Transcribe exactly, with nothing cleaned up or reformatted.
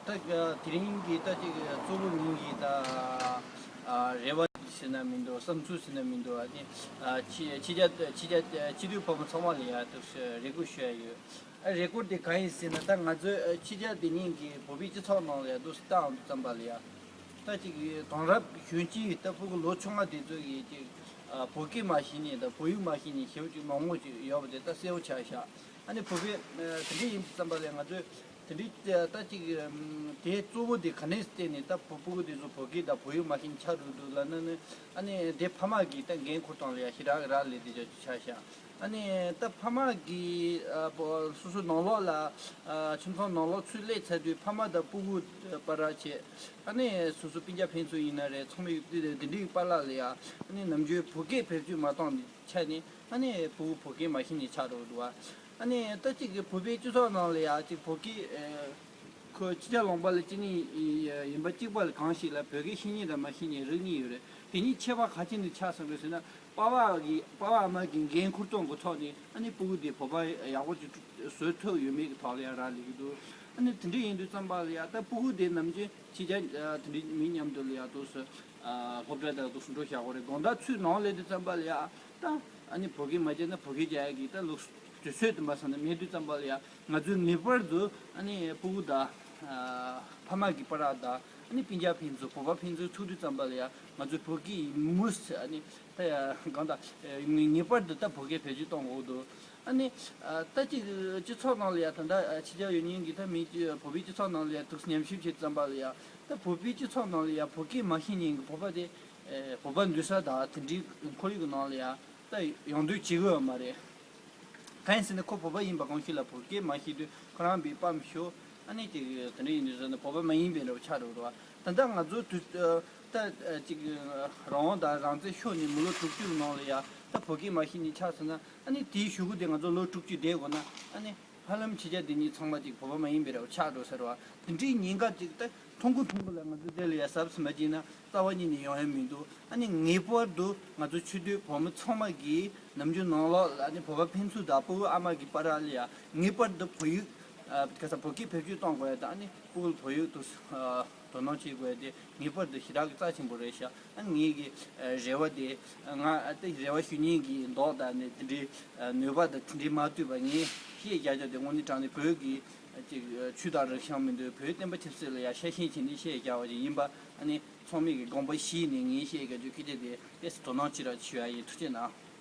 ད་དེ་རིང་གི་ད་ཅིག་གཙོ་བོ་ཉིད་ཀྱི་ད་རེ་བ་ཟེར་ན་མི་འདུག་བསམ་ཚུལ་ཟེར་ན་མི་འདུག་ཨ་ནི་ཕྱི་ཕྱི་རྒྱལ་ཕྱི་རྒྱལ་སྤྱི་འཐུས་ཕོ་མོ་ཚང་མ་ལ་ཡ་ཏོག་ཙམ་རེ་སྐུལ་ཞུ་ཡ་ཡོད། ཨ་རེ་སྐུལ་དེ་གང་ཡིན་ཟེར་ན། ད་ང་ཚོའི་ཕྱི་རྒྱལ་དེ་ཉིད་ཀྱི་བོད་པའི་སྤྱི་ཚོགས་ནང་ལ་ཡ་ཏོག་ཙམ་བལྟ་འོང་དུས་ཙམ་པ་ལ་ཡ། ད་ཅིག་གི་དེང་རབས་གཞོན་སྐྱེས་ད་ཕྲུ་གུ་ལོ་ཆུང་བ་དེ་ཚོ་གིས་ཅིག་ཨ་བོད་སྐད་མ་ཤེས་ནས་ད་བོད་ཡིག་མ་ཤེས་ནས་ཞེ་པོ་ཅིག་མང་མོ་ཅིག་ཡོད་པ་དེ་ད་གསལ་པོ་ཆགས་ཤག་ཨ་ནི་བོད་པའི་ཨ་དེ་འདྲ་ཡིན་དུས་ཙམ་པ་ལ་ང་ཚོས་དེ་འདྲའི་ད་ཅིག་ཨམ་དེ་གཙོ་བོ་དེ་ག་ནས་བལྟས་ནས་ད་བོད་ཕྲུ་གུ་དེ་ཚོ་བོད་སྐད་དང་བོད་ཡིག་མ་ཤེས་ནས་ཆགས་འགྲོ་འདུག་ལབ་ན་ནི། ཨ་ནི་དེ་ཕ་མ་གིས་ད་འགན་འཁུར་སྟངས་ལ་ཡ་ཞེ་དྲག་རག་ལས་དེ་ཅིག་ཆགས་ཤག་ཨ་ནི་ད་ཕ་མ་གིས་ཨ་བོ་སོ་སོ་ནང་ལོགས་ལ་ཨ་ཁྱིམ་ཚང་ནང་ལོགས་ཚུར་སླེབས་ཚར་དུས་ཕ་མ་དང་ཕྲུ་གུ་བར་བྱས། ཨ་ནི་སོ་སོ་སྤུན་ཀྱག་ཕན་ཚུན་ཡིན་ན་རེད། ཚང་མ་ཡོད་དུས་དེ་འདྲའི་བར་ལ་ལ་ཡ་ཨ་ནི་ནམ་རྒྱུན་བོད་སྐད་བེད་སྤྱོད་མ་བཏང་ནས་ཆ་ནས་ཨ་ནི་ཕྲུ་གུ་བོད་སྐད་མ་ཤེས་ནས་ཆགས་འགྲོ་འདུག་ཨ་ནི་ད་ཅིག་གི་བོད་པའི་སྤྱི་ཚོགས་ནང་ལ་ཡ་ཅིག་བོད་སྐད་ཨ་ཁོ་ཕྱི་རྒྱལ་ལུང་པ་ལ་སྐྱེས་ནི་ཡིན་པ་གཅིག་པ་ལ་གང་ཞིག་ལ་བོད་སྐད་ཤེས་ཉེན་དང་མ་ཤེས་ཉེན་རིག་གནས་ཡོད་རེད། དེ་གཉིས་ཁྱད་པར་ག་ཅི་ནས་ཆགས་སོང་རེད་ཟེར་ན། པ་ཕ་གི་པ་ཕ་ཨ་མ་གི་འགན་འཁུར་སྟངས་ཀྱི་ཐོག་ནས་ཨ་ནི་ཕྲུ་གུ་དེ་བོད་པ་ཡག་པོ་ཅིག་བཟོ་ཐུབ་ཡོད་མེད་ཀྱི་ཐོག་ལ་ཡང་རག་ལས་ཀྱི་འདུག་ཨ་ནི་དེ་འདྲ་ཡིན་དུས་ཙམ་པ་ལ་ཡ་ད་ཕྲུ་གུ་དེ་ནམ་རྒྱུན་ཕྱི་རྒྱལ་དེ་འདྲ་མི་མཉམ་དུ་ལ་ཡ་འདུག་སེ་སློབ་གྲྭ་དང་འདུག་སེ་འགྲོ་བཞག་གི་རེད། དགོང་དག་ཚུར་ནང་སླེབས་དུས་ཙམ་པ་ལ་ཡ་ད་ཨ་ནི་བོད་སྐད་མ་བརྗེད་ན་བོད་སྐད་རྒྱག་ཡ་གི་ད་ལུགས་དུས་ཚོད་དུ་མ་སོང་ན་མེད་དུས་ཙམ་པ་ལ་ཡ་ང་ཚོས་ངེས་པར་དུ་ཨ་ནི་ཕྲུ་གུ་དང་ཕ་མ་གི་བར་དང་ཨ་ནི་སྤུན་ཀྱག་ཕན་ཚུན་བོད་པ་ཕན་ཚུན་ཐུག་དུས་ཙམ་པ་ལ་ཡ་ང་ཚོས་བོད་སྐད་མུ་མཐུད་ཨ་ནི་ད་ཡ་གང་ལྟར་ངེས་པར་དུ་ད་བོད་སྐད་བེད་སྤྱོད་གཏོང་དགོས་འདུག་ཨ་ནི་ད་ཅིག་སྤྱི་ཚོགས་ནང་ལ་ཡ་ད་ལྟ་ཕྱི་རྒྱལ་ཡོད་མཁན་གྱི་ད་མི་བོད་པའི་སྤྱི་ཚོགས་ནང་ལ་ཡ་འདུག་སེ་ཉམས་ཞིབ་བྱེད་དུས་ཙམ་པ་ལ་ཡ་ད་བོད་པའི་སྤྱི་ཚོགས་ནང་ལ་ཡ་བོད་སྐད་མ་ཤེས་མཁན་གྱི་བོད་པ་དེ་བོད་པ་འདུག་ས་དང་དེ་འདྲའི་ཁོར་ཡུག་གི་ནང་ལ་ཡ་ད་ཡོང་འདོད་བྱེད་ཀྱི་ཡོད་མ་རེད། གང་ཡིན་ཟེར་ན་ཁོ་བོད་པ་ཡིན་པ་གང་ཞིག་ལ་བོད་སྐད་མ་ཤེས་དུས་ཁོ་རང་པའི་པའམ་ཤོ་ཨ་ནི་ཅིག་དེ་འདྲ་ཡིན་དུས་ཟེར་ན་བོད་པ་མ་ཡིན་པའི་འདྲ་བོ་ཆགས་འགྲོ་འདུག་ད་ལྟ་ང་ཚོ་དུས་ད་ཅིག་རང་དབང་དང་རང་བཙན་ཤོར་ནས་མི་ལོ་དྲུག་ཅུ་ནང་ལ་ཡ་ད་བོད་སྐད་མ་ཤེས་ནས་ཆགས་ཟེར་ན། ཨ་ནི་དེའི་གཞུག་གུ་དེ་ང་ཚོ་ལོ་དྲུག་ཅུ་བསྡད་དགོས་ན་ཨ་ནི། ཧ་ལམ་ཕྱི་རྒྱལ་འདི་གཉིས་ཚང་མ་ཅིག་བོད་པ་མ་ཡིན་པའི་རེ་བ་ཆགས་འགྲོ་ཟེར་བ། དེ་འདྲའི་ཉེན་ཁ་ཅིག་ད་མཐོང་གི་མཐོང་གི་ལ་ང་ཚོ་དེ་ལ་ཡ་གཟབ་གཟབ་མ་བྱས་ན་རྩ་བ་ཉིད་ནས་ཡོང་ཡ་མི་འདུག་ཨ་ནི་ངེས་པར་དུ་ང་ཚོ་ཆོས་དད་བོད་མི་ཚང་མ་གིས་ནམ་རྒྱུན་ནང་ལོགས་ལ་ཨ་ནི་བོད་པ་ཕན་ཚུན་དང་ཕྲུ་གུ་ཨ་མ་གི་བར་ལ་ཡ་ངེས་པར་དུ་བོད་ཡིག་ཨ་ག་ས་བོད་སྐད་བེད་སྤྱོད་གཏོང་དགོས་ཡ་དང་ཨ་ནི་ཕྲུ་གུ་ལ་བོད་ཡིག་ཏུ་ཨ་དོ་སྣང་བྱེད་དགོས་ཡ་དེ་ངེས་པར་དུ་ཞེ་དྲག་གི་རྩ་ཆེན་པོ་རེད་ཤག་ཨ་ངེད་ཀྱི་རེ་བ་དེ་ང་ཨ་ཏི་རེ་བ་ཞུ་མཁན་གྱི་མདོག་དང་ནི་དེ་འདྲའི་ནུས་པ་དང་དེ་འདྲའི་མ་ལྟོས་པ་ངས་བཤད་རྒྱག་རྒྱུ་དེ་དངོས་གནས་དྲང་གནས་བོད་ཀྱི་ཅིག་ཆོས་དང་རིག་གཞུང་མི་འདུག་བོད་བསྟན་པ་ཆབ་སྲིད་ལ་ཡ་ཤ་ཞེན་བྱས་ནས་བཤད་རྒྱག་པ་ཅིག་ཡིན་པ་ཨ་ནི་ཚང་མས་ཀྱི་དགོངས་པ་བཞེས་ནས་ངས་བཤད་རྒྱག་རྒྱུ་སྐད་ཆ་དེ་ཏོག་ཙམ་དོ་སྣང་བྱེད་རོགས་ཞུ་ཡ་ཡིན། ཐུགས་རྗེ་གནང་།